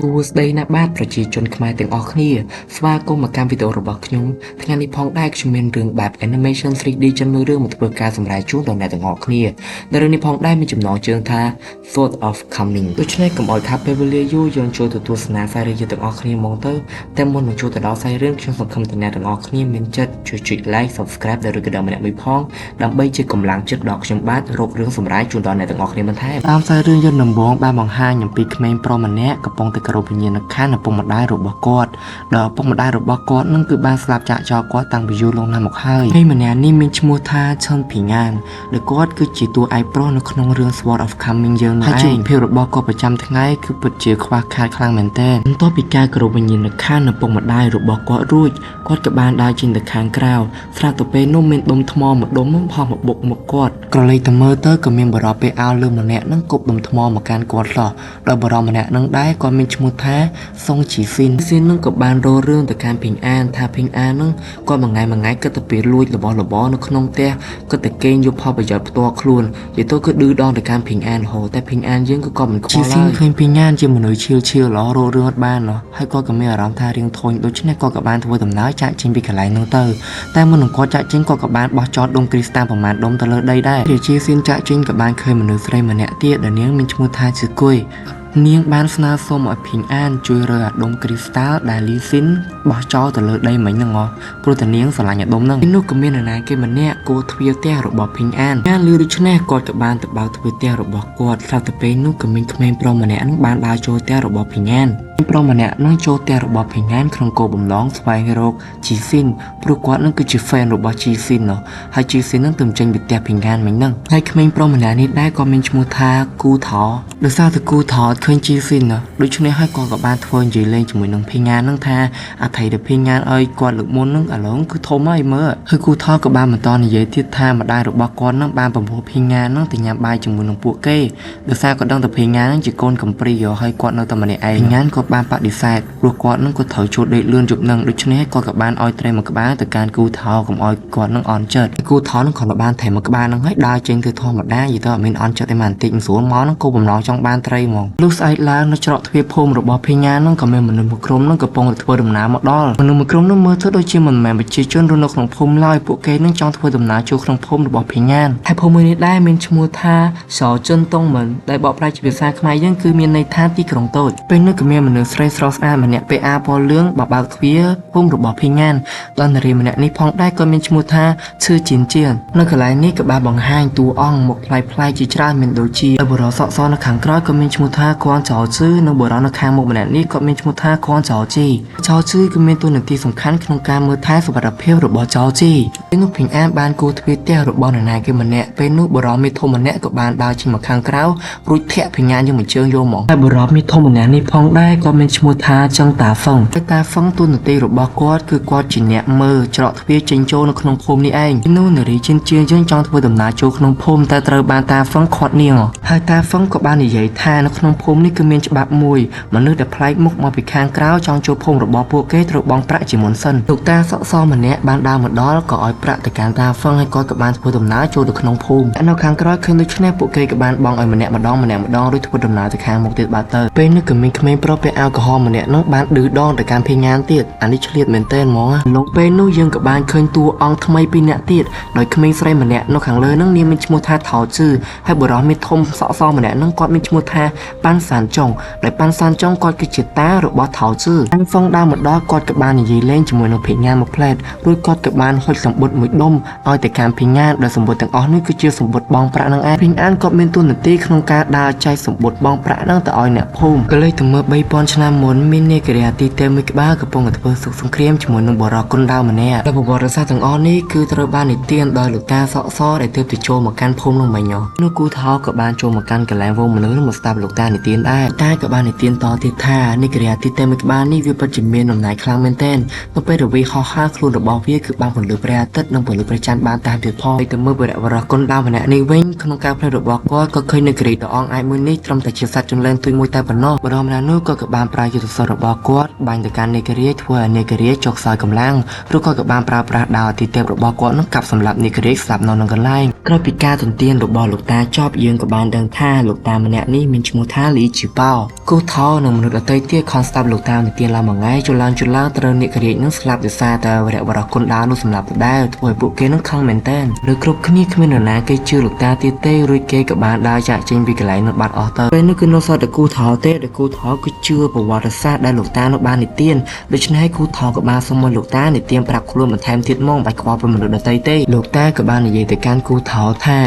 សួស្តីណាស់បាទប្រជាជនខ្មែរទាំងអស់គ្នាស្វាគមន៍មកកាន់វីដេអូរបស់ខ្ញុំថ្ងៃនេះផងដែរខ្ញុំមានរឿងបែប animation 3D ចិនមួយរឿងមកធ្វើការសម្រាយជូនដល់អ្នកទាំងអស់គ្នាដែលរឿងនេះផងដែរមានចំណងជើងថា Sword of Coming ដូច្នេះកុំឲ្យខាតពេលវេលាយូរយើងចូលទៅទស្សនាសាច់រឿងយើងទាំងអស់គ្នាហ្មងទៅតែមុននឹងចូលទៅដល់សាច់រឿងខ្ញុំសង្ឃឹមថាអ្នកទាំងអស់គ្នាមានចិត្តជួយចុច like subscribe ដែលឬក៏ដល់ម្នាក់មួយផងដើម្បីជាកម្លាំងចិត្តដល់ខ្ញុំបាទរករឿងសម្រាយជូនដល់អ្នកទាំងអស់គ្នាបន្ថែមតាមសាច់រឿងយើងដំបូងបានបង្ហាញអំពីក្មេងប្រុសម្នាក់កំពុងតែគោរពវិញ្ញាណក្ខន្ធឪពុកម្ដាយរបស់គាត់ដល់ឪពុកម្ដាយរបស់គាត់នឹងគឺបានស្លាប់ចាកចោលគាត់តាំងពីយូរលង់ណាស់មកហើយក្មេងម្នាក់នេះមានឈ្មោះថាឈឹនភីងានដែលគាត់គឺជាតួឯកប្រុសនៅក្នុងរឿង Sword of Coming យើងនោះឯងហើយជីវភាពរបស់គាត់ប្រចាំថ្ងៃគឺពិតជាខ្វះខាតខ្លាំងមែនទែនបន្ទាប់ពីការគោរពវិញ្ញាណក្ខន្ធឪពុកម្ដាយរបស់គាត់រួចគាត់ក៏បានដើរចេញទៅខាងក្រៅស្រាប់តែពេលនោះមានដុំថ្មមួយដុំនោះផុសមកបុកមុខគាត់ក្រឡេកទៅមើលទៅក៏មានបរិបពេលអោលឿនម្នាក់នឹងគប់ដុំថ្មមកកាន់គាត់សោះដោយបរិបម្នាក់នឹងដែរគាត់មានឈ្មោះថាសុងជីស៊ីនស៊ីននឹងក៏បានរករឿងទៅកាន់ភីងអានថាភីងអាននឹងគាត់មួយថ្ងៃមួយថ្ងៃគិតតែពីលួចរបស់របរនៅក្នុងផ្ទះគិតតែកេងយកផលប្រយោជន៍ផ្ទាល់ខ្លួននិយាយទៅគឺឌឺដងទៅកាន់ភីងអានរហូតតែភីងអានយើងគឺគាត់មិនខ្វល់ឡើយឃើញភីងអានជាមនុស្សឈៀលឈៀលល្អរករឿងអត់បានណោះហើយគាត់ក៏មានអារម្មណ៍ថារៀងធុញដូច្នេះគាត់ក៏បានធ្វើដំណើរចាក់ចេញពីកន្លែងនោះទៅតែមុននឹងគាត់ចាក់ចេញគាត់ក៏បានបោះចោលដុំគ្រីស្តាល់ប្រមាណដុំទៅលើដីដែររាជាស៊ីនចាក់ចេញក៏បានឃើញមនុស្សស្រីម្នាក់ទៀតដែលនាងមានឈ្មោះថាជាគុយនាងបានស្នើសុំឲ្យភីងអានជួយរើអាដុំគ្រីស្តាល់ដែលលីស៊ីនបោះចោលទៅលើដីមិញហ្នឹងហ៎ព្រោះតែនាងស្រឡាញ់អាដុំហ្នឹងពេលនោះក៏មាននរណាគេម្នាក់គោទ្វារផ្ទះរបស់ភីងអានអានឮដូច្នេះគាត់ក៏បានទៅបើកទ្វារផ្ទះរបស់គាត់ស្រាប់តែពេលនោះក៏មានក្មេងប្រុសម្នាក់ហ្នឹងបានដើរចូលផ្ទះរបស់ភីងអានប្រុសម្នាក់នឹងចូលផ្ទះរបស់ភីងអានក្នុងគោលបំណងស្វែងរកជីស៊ីនព្រោះគាត់នឹងគឺជា fan របស់ជីស៊ីនណោះហើយជីស៊ីននឹងទៅចេញពីផ្ទះភីងអានមិញហ្នឹងហើយក្មេងប្រុសម្នាក់នេះដែរក៏មានឈ្មោះថាគូថោដោយសារតែគូថោឃើញជីស៊ីនណោះដូច្នេះហើយគាត់ក៏បានធ្វើនិយាយលេងជាមួយនឹងភីងអានហ្នឹងថាអថ័យដែលភីងអានឲ្យគាត់លើកមុនហ្នឹងឥឡូវគឺធំហើយមើលហើយគូថោក៏បានបន្តនិយាយទៀតថាម្ដាយរបស់គាត់ហ្នឹងបានបំពោះភីងអានហ្នឹងទៅញ៉ាំបាយជាមួយនឹងពួកគេដោយសារគាត់ដឹងតែភីងអានហ្នឹងជាកូនកំព្រីហើយគាត់នៅតែម្នាក់ឯងភីងអានក៏បានបដិសេធព្រោះគាត់ហ្នឹងក៏ត្រូវជួលដេកលឿនយប់ហ្នឹងដូច្នេះគាត់ក៏បានឲ្យត្រីមួយក្បាលទៅកាន់គូថោកុំឲ្យគាត់ហ្នឹងអន់ចិត្តគូថោហ្នឹងគ្រាន់តែបានត្រីមួយក្បាលហ្នឹងហើយដើរចេញទៅធម្មតានិយាយទៅអត់មានអន់ចិត្តទេមកបន្តិចមិនស្រួលមកហ្នឹងគោបំណងចង់បានត្រីហ្មងលុះស្អែកឡើងនៅច្រកទ្វារភូមិរបស់ភីញាហ្នឹងក៏មានមនុស្សមួយក្រុមហ្នឹងកំពុងតែធ្វើដំណើរមកដល់មនុស្សមួយក្រុមហ្នឹងមើលទៅដូចជាមិនមែនប្រជាជនរស់នៅក្នុងភូមិឡើយពួកគេហ្នឹងចង់ធ្វើដំណើរចូលក្នុងភូមិរបស់ភីញានហើយភូមិមួយនេះដែរមានឈ្មោះថាសជនតុងមិនដែលបកប្រែជាភាសាខ្មែរយើងគឺមានន័យថាទីក្រុងតូចពេលនោះក៏មានមនុស្សស្រីស្រស់ស្អាតម្នាក់ពេលអាពណ៌លឿងបបើកទ្វារភូមិរបស់ភីញានដល់នារីម្នាក់នេះផងដែរក៏មានឈ្មោះថាឈឺជីនជៀននៅកន្លែងនេះក៏បានបង្ហាញតួអង្គមុខប្លែកៗជាច្រើនមានដូចជាបុរសសក់សនៅខាងក្រោយក៏មានឈ្មោះថាគួនចោជឺនិងបុរសនៅខាងមុខម្នាក់នេះក៏មានឈ្មោះថាគួនចោជីចោជឺគឺមានតួនាទីសំខាន់ក្នុងការមើលថែសុវត្ថិភាពរបស់ចោជីពេលនោះភីងអានបានគូទ្វារផ្ទះរបស់នរណាគេម្នាក់ពេលនោះបុរសមេធំម្នាក់ក៏បានដើរចេញមកខាងក្រៅរួចធាក់ភីងអានយកមួយជើងយកមកហើយបុរសមេធំម្នាក់នេះផងដែរក៏មានឈ្មោះថាចឹងតាហ្វឹងហើយតាហ្វឹងតួនាទីរបស់គាត់គឺគាត់ជាអ្នកមើលច្រកទ្វារចេញចូលនៅក្នុងភូមិនេះឯងនោះនារីជិនជាយើងចង់ធ្វើដំណើរចូលក្នុងភូមិតែត្រូវបានតាហ្វឹងខាត់នាងហើយតាហ្វឹងក៏បាននិយាយថានៅក្នុងភូមិនេះគឺមានច្បាប់មួយមនុស្សដែលប្លែកមុខមកពីខាងក្រៅចង់ចូលភូមិរបស់ពួកគេត្រូវបង់ប្រាក់ជាមុនសិនលោកតាសក់សម្នាក់បានដើរមកដល់ក៏ឲ្យប្រាក់ទៅកាន់តាហ្វឹងហើយគាត់ក៏បានធ្វើដំណើរចូលទៅក្នុងភូមិនៅខាងក្រោយឃើញដូច្នេះពួកគេក៏បានបង់ឲ្យម្នាក់ម្ដងម្នាក់ម្ដងរួចធ្វើដំណើរទៅខាងមុខទៀតបាត់ទៅពេលនេះក៏មានក្មេងប្រុសពាក់អាវក្រហមម្នាក់នោះបានឌឺដងទៅកាន់ភីងានទៀតអានេះឆ្លៀតមែនទែនហ្មងឡុងពេលនោះយើងក៏បានឃើញតួអង្គថ្មីពីរនាក់ទៀតដោយក្មេងស្រីម្នាក់នៅខាងលើហ្នឹងនាងមានឈ្មោះថាថោជឺហើយបុរសមានធំសក់សម្នាក់ហ្នឹងគាត់មានឈ្មោះថាប៉ាន់សានចុងដោយប៉ាន់សានចុងគាត់គឺជាតារបស់ថោជឺប៉ាន់ហ្វុងដើរមកដល់គាត់ក៏បាននិយាយលេងជាមួយនឹងភីងានមួយផ្លែតរួចគាត់ក៏បានហុចសម្បុតមួយដុំឲ្យទៅកាន់ភីងានដោយសម្បុតទាំងអស់នេះគឺជាសម្បុតបងប្រាក់នឹងឯងភីងានគាត់មានតួនាទីក្នុងការដើរចែកសម្បុតបងប្រាក់ហ្នឹងទៅឲ្យអ្នកភូមិក៏លេចទៅមើល3000ឆ្នាំមុនមាននាគរាទីទេមួយក្បាលកំពុងតែធ្វើសុខសង្គ្រាមជាមួយនឹងបុរសគុណដាវម្នាក់ដែលប្រវត្តិសាស្ត្រទាំងអស់នេះគឺត្រូវបាននិទានដោយលោកតាសក់សដែលទើបទៅចូលមកកាន់ភូមិនោះមិញនោះគូថោក៏បានចូលមកកាន់កន្លែងវងមនុស្សនោះមកស្ដាប់លោកតានិទានដែរតាក៏បាននិទានតទៀតថានាគរាទីទេមួយក្បាលនេះវាពិតជាមានអំណាច ខ្លាំងមែនទែននៅពេលដែលវាហោះហើរខ្លួនរបស់វាគឺបានពន្លឺព្រះអាទិត្យនិងពន្លឺព្រះច័ន្ទបានតាមទៀតផងហើយទៅមើលវីរៈបរោះគុណដាវម្នាក់នេះវិញក្នុងការភ្នែករបស់គាត់ក៏ឃើញនៅគ្រាដ៏អងអាចមួយនេះត្រឹមតែជាសត្វចន្លែងទួយមួយតែប៉ុណ្ណោះបរោះម្នាក់នោះក៏ក៏បានប្រើយុទ្ធសាស្ត្ររបស់គាត់បាញ់ទៅកាន់នេករាជធ្វើឲ្យនេករាជចុកខ្សោយកម្លាំងឬក៏ក៏បានប្រើប្រាស់ដាវអតិទេពរបស់គាត់នោះកាប់សម្លាប់នេករាជស្លាប់នៅនឹងកន្លែងក្រោយពីការទន្ទានរបស់លោកតាចប់យើងក៏បានដឹងថាលោកតាម្នាក់នេះមានឈ្មោះថាលីជីប៉ោគូថោនិងមនុស្សដទៃទៀតខំស្ដាប់លោកតានិទានឡើងមួយថ្ងៃជឡើងជឡើងត្រូវនេករាជនឹងស្លាប់ដោយសារតែវរៈបរោះគុណដាវនោះសម្លាប់ដដែលធ្វើឲ្យពួកគេនឹងខឹងមែនទែនឬគ្រប់គ្នាគ្មាននរណាគេជឿលោកតាទៀតទេរួចគេក៏បានដើរចាកចេញពីកន្លែងនោះបាត់អស់ទៅពេលនោះគឺនៅសល់តែគូថោទេដែលគូថោគឺជឿប្រវត្តិសាស្ត្រដែលលោកតានោះបាននិទានដូច្នេះគូថោក៏បានសុំឲ្យលោកតានិទានប្រាប់ខ្លួនបន្ថែមទៀតមកមិនបាច់ខ្វល់ពីមនុស្សដទៃទេលោកតាក៏បាននិយាយទៅកាន់គូថោថា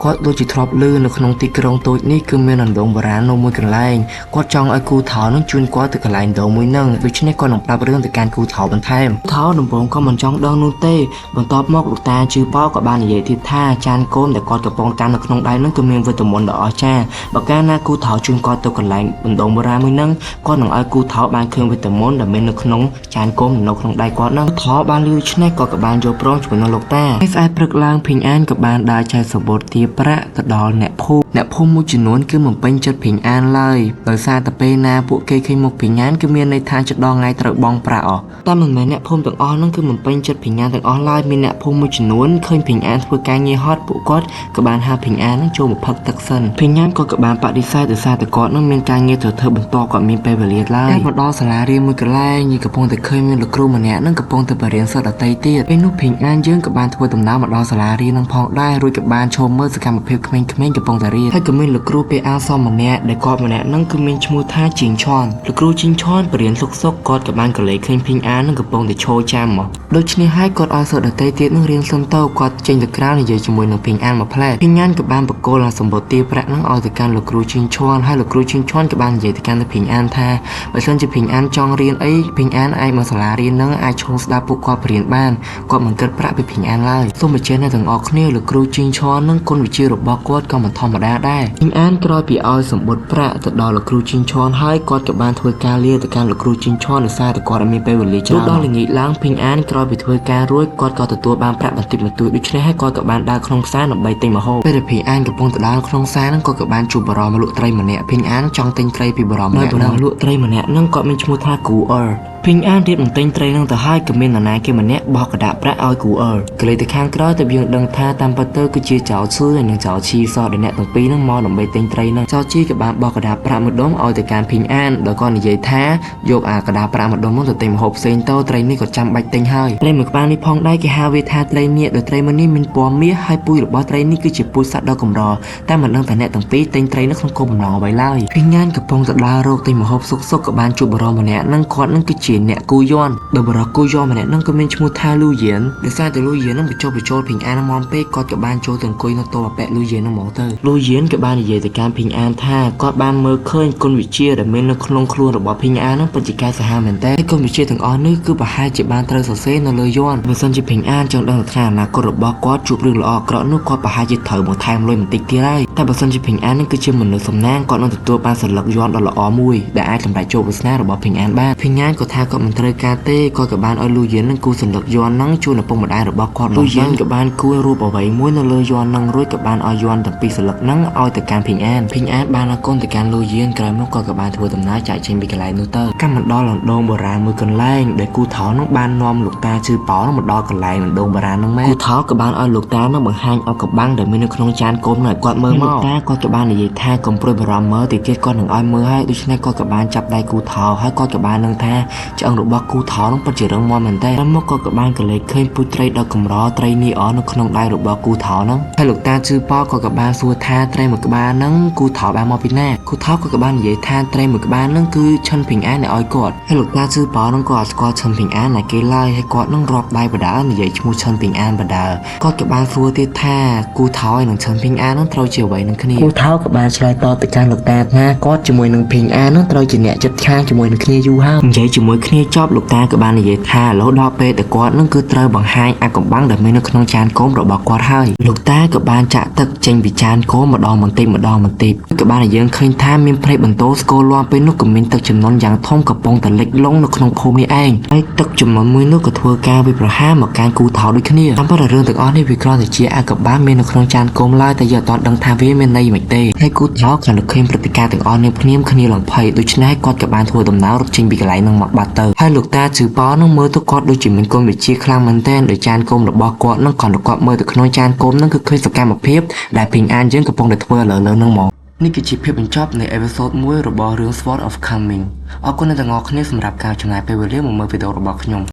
គាត់ដូចជាធ្លាប់ឮនៅក្នុងទីក្រុងតូចនេះគឺមានអណ្ដូងបុរាណនៅមួយកន្លែងគាត់ចង់ឲ្យគូថោនឹងជូនគាត់ទៅកន្លែងអណ្ដូងមួយហ្នឹងដូច្នេះគាត់នឹងប្រាប់រឿងទៅកាន់គូថោបន្ថែមថោដំបូងក៏មិនចង់ដឹងនោះទេបន្ទាប់មកលោកតាជឺប៉ោក៏បាននិយាយទៀតថាចានកូនដែលគាត់កំពុងកាន់នៅក្នុងដៃហ្នឹងគឺមានវេទមន្តដ៏អស្ចារ្យបើកាលណាគូថោជូនគាត់ទៅកន្លែងអណ្ដូងបុរាណមួយហ្នឹងគាត់នឹងឲ្យគូថោបានឃើញវេទមន្តដែលមាននៅក្នុងចានកូននៅក្នុងដៃគាត់ហ្នឹងថោបានលឺឆ្នេះក៏បានយល់ព្រមជាមួយនឹងលោកតាហើយស្អែកព្រឹកឡើងភីងអានក៏បានដើរចែកសំបុត្រទាប្រាក់ទៅដល់អ្នកភូមិអ្នកភូមិមួយចំនួនគឺមិនពេញចិត្តភីងអានឡើយដោយសារតែពេលណាពួកគេឃើញមុខភីងអានគឺមានន័យថាជិតដល់ថ្ងៃត្រូវបង់ប្រាក់អស់តែមិនមែនអ្នកភូមិទាំងអស់ហ្នឹងគឺមិនពេញចិត្តភីងអានទាំងអស់ឡើយមានអ្នកភូមិមួយចំនួនឃើញភីងអានធ្វើការងារហត់ពួកគាត់ក៏បានហៅភីងអានហ្នឹងចូលមកផឹកទឹកសិនភីងអានក៏បានបដិសេធដោយសារតែគាត់ហ្នឹងមានការងារត្រូវធ្វើបន្តគាត់មានពេលវេលាឡើយតែមកដល់សាលារៀនមួយកន្លែងយើងកំពុងតែឃើញមានលោកគ្រូម្នាក់ហ្នឹងកំពុងតែបរៀនសិស្សដទៃទៀតពេលនោះភីងអានយើងក៏បានធ្វើដំណើរមកដល់សាលារៀនហ្នឹងផងដែររួចក៏បានឈរមើលសកម្មភាពក្មេងៗកំពុងតែរៀនហើយក៏មានលោកគ្រូពេលអាសមម្នាក់ដែលគាត់ម្នាក់ហ្នឹងគឺមានឈ្មោះថាជីងឆនលោកគ្រូជីងឆនបរៀនសុកសុកគាត់ក៏បានកលេចឃើញភីងអានហ្នឹងកំពុងតែឈរចាំមកដូច្នេះហើយគាត់ឲ្យសិស្សដទៃទៀតនឹងរៀនសិនទៅគាត់ចេញទៅក្រៅនិយាយជាមួយនឹងភីងអានមួយផ្លែភីងអានក៏បានបកគលអាសម្បត្តិទាប្រាក់ហ្នឹងឲ្យទៅកាន់លោកគ្រូជីងឆនហើយលោកគ្រូជីងឆនក៏បាននិយាយទៅកាន់ទៅភីងអានថាបើសិនជាភីងអានចង់រៀនអីភីងអានអាចមកសាលារៀនហ្នឹងអាចឈរស្ដាប់ពួកគាត់បរៀនបានគាត់មិនគិតប្រាក់ពីភីងអានឡើយសូមបញ្ជាក់អ្នកទាំងអស់គ្នាលោកគ្រូជីងឆនហ្នឹងគុណវិជ្ជារបស់គាត់ក៏មិនធម្មតាដែរភីងអានក្រោយពីឲ្យសម្បត្តិប្រាក់ទៅដល់លោកគ្រូជីងឆនហើយគាត់ក៏បានធ្វើការលាទៅកាន់លោកគ្រូជីងឆនដោយសារតែគាត់អត់មានពេលវេលាច្រើនដល់ល្ងាចឡើងភីងអានក្រោយពីធ្វើការរួចគាត់ក៏ទទួលបានប្រាក់បន្តិចបន្តួចដូច្នេះហើយគាត់ក៏បានដើរក្នុងផ្សារដើម្បីទិញម្ហូបពេលដែលភីងអានកំពុងទៅដើរក្នុងផ្សារហ្នឹងគាត់ក៏បានជួបបរិមលក់ត្រីម្នាក់ភីងអានចង់ទិញត្រីពីបរិមម្នាក់ហ្នឹងលក់ត្រីម្នាក់ហ្នឹងគាត់មានឈ្មោះថាគូអឺភីងអានរៀបនឹងទិញត្រីហ្នឹងទៅហើយក៏មាននរណាគេម្នាក់បោះกระดาษប្រាក់ឲ្យគូអឺក្លេទៅខាងក្រោយតែយើងដឹងថាតាមពិតទៅគឺជាចៅឈឺហើយនិងចៅឈីសោះដែលអ្នកទាំងពីរហ្នឹងមកដើម្បីទិញត្រីហ្នឹងចៅជីក៏បានបោះกระดาษប្រាក់មួយដុំឲ្យទៅកាន់ភីងអានដោយគាត់និយាយថាយកអាกระดาษប្រាក់មួយដុំហ្នឹងទៅទិញម្ហូបផ្សេងទៅត្រីនេះក៏ចាំបាច់ទិញហើយត្រីមួយក្បាលនេះផងដែរគេហៅវាថាត្រីនាគដោយត្រីមួយនេះមានពណ៌មាសហើយពូជរបស់ត្រីនេះគឺជាពូជសត្វដ៏កម្រតែមិនដឹងថាអ្នកទាំងពីរទិញត្រីនេះក្នុងគោលបំណងអ្វីឡើយភីងអានកំពុងទៅដើររកទិញម្ហូបសុកសុកក៏បានជួបបរិមម្នាក់ហ្នឹងគាត់ហ្នឹងគឺជាអ្នកគូយន្តដោយបរិគូយន្តម្នាក់ហ្នឹងក៏មានឈ្មោះថាលូយៀនដោយសារតែលូយៀនហ្នឹងបញ្ចុះបញ្ចូលភីងអានមកពេកគាត់ក៏បានចូលទៅអង្គុយនៅតបប៉ែលូយៀនហ្នឹងហ្មងទៅលូយៀនក៏បាននិយាយទៅកាន់ភីងអានថាគាត់បានមើលឃើញគុណវិជ្ជាដែលមាននៅក្នុងខ្លួនរបស់ភីងអានហ្នឹងពិតជាកែសាហាវមែនតើគុណវិជ្ជាទាំងអស់នេះគឺប្រហែលជាបានត្រូវសរសេរនៅលើយន្តបើសិនជាភីងអានចង់ដឹងថាអនាគតរបស់គាត់ជួបរឿងល្អអាក្រក់នោះគាត់ប្រហែលជាត្រូវបន្ថែមលុយបន្តិចទៀតហើយតែបើសិនជាភីងអាននឹងគឺជាមនុស្សសំណាងគាត់នឹងទទួលបានសន្លឹកយន្តដ៏ល្អមួយដែលអាចសម្រេចជោគវាសនារបស់ភីងអានបានភីងអានក៏ថាគាត់មិនត្រូវការទេគាត់ក៏បានឲ្យលូយៀននឹងគូសន្លឹកយន្តនឹងជូនឪពុកម្ដាយរបស់គាត់លូយៀនក៏បានគូររូបអ្វីមួយនៅលើយន្តនឹងរួចក៏បានឲ្យយន្តទាំងពីរសន្លឹកនឹងឲ្យទៅកាន់ភីងអានភីងអានបានអរគុណទៅកាន់លូយៀនក្រោយមកគាត់ក៏បានធ្វើដំណើរចាកចេញពីកន្លែងនោះទៅកម្មមកដល់លណ្ដូងបុរាណមួយកន្លែងដែលគូថោនឹងបាននាំលោកតាជឺប៉ោនឹងមកដល់កន្លែងលណ្ដូងបុរាណនឹងមែនគូថោក៏បានឲ្យលោកតានឹងបង្ហាញអកបាំងដែលមាននៅក្នុងចានគោមនោះឲ្យគាត់មើលមកលោកតាគាត់ក៏បាននិយាយថាកុំព្រួយបារម្ភមើលតិចទៀតគាត់នឹងឲ្យមើលហើយដូច្នេះគាត់ក៏បានចាប់ដៃគូថោហើយគាត់ក៏បាននឹងថាឆ្អឹងរបស់គូថោនឹងពិតជារឹងមាំមែនតើហើយមកគាត់ក៏បានកលេចឃើញពូជត្រីដ៏កម្រត្រីនេះអនៅក្នុងដៃរបស់គូថោហ្នឹងហើយលោកតាជឺប៉ោក៏ក៏បានសួរថាត្រីមួយក្បាលហ្នឹងគូថោបានមកពីណាគូថោក៏ក៏បាននិយាយថាត្រីមួយក្បាលហ្នឹងគឺឈិនភីងអានដែលឲ្យគាត់ហើយលោកតាជឺប៉ោហ្នឹងក៏អត់ស្គាល់ឈិនភីងអានណាគេឡើយហើយគាត់នឹងរាប់ដៃបដានិយាយឈ្មោះឈិនភីងអានបដាគាត់ក៏បានសួរទៀតថាគូថោហើយនឹងឈិនភីងអានហ្នឹងត្រូវជាអ្វីនឹងគ្នាគូថោក៏បានឆ្លើយតបទៅកាន់លោកតាថាគាត់ជាមួយនឹងភីងអានហ្នឹងត្រូវជាអ្នកចិត្តខាងជាមួយនឹងគ្នាយូរហើយនិយាយជាមួយ គ្នាចប់លោកតាក៏បាននិយាយថាឥឡូវដល់ពេលដែលគាត់នឹងគឺត្រូវបង្ហាញអាកំបាំងដែលមាននៅក្នុងចានគោមរបស់គាត់ហើយលោកតាក៏បានចាក់ទឹកចេញពីចានគោមម្ដងបន្តិចម្ដងបន្តិចក៏បានឲ្យយើងឃើញថាមានព្រៃបន្ទោស្គរលាំពេលនោះក៏មានទឹកចំនួនយ៉ាងធំកំពុងតែលិចលង់នៅក្នុងភូមិនេះឯងហើយទឹកចំនួនមួយនោះក៏ធ្វើការវិប្រហារមកកាន់គូថោដូចគ្នាតាមពិតរឿងទាំងអស់នេះវាគ្រាន់តែជាអាកំបាំងមាននៅក្នុងចានគោមឡើយតែយើងអត់ដឹងថាវាមានន័យមិនទេហើយគូថោក៏នឹកឃើញព្រឹត្តិការណ៍ទាំងអស់នេះភ្លាមគ្នាឡើងភ័យដូច្នេះគាត់ក៏បានធ្វើដំណើររត់ចេញពីកន្លែងនោះមកបាត់ទៅហើយលោកតាជឺប៉ោនឹងមើលទៅគាត់ដូចជាមានគុណវិជ្ជាខ្លាំងមែនទែនដោយចានគោមរបស់គាត់នឹងគាត់គាត់មើលទៅក្នុងចានគោមនឹងគឺឃើញសកម្មភាពដែលភីងអានយើងកំពុងតែធ្វើឥឡូវលើនឹងមកនេះគឺជាភាពបញ្ចប់នៃ episode 1របស់រឿង Sword of Coming អរគុណអ្នកទាំងអស់គ្នាសម្រាប់ការចំណាយពេលវេលាមកមើលវីដេអូរបស់ខ្ញុំ។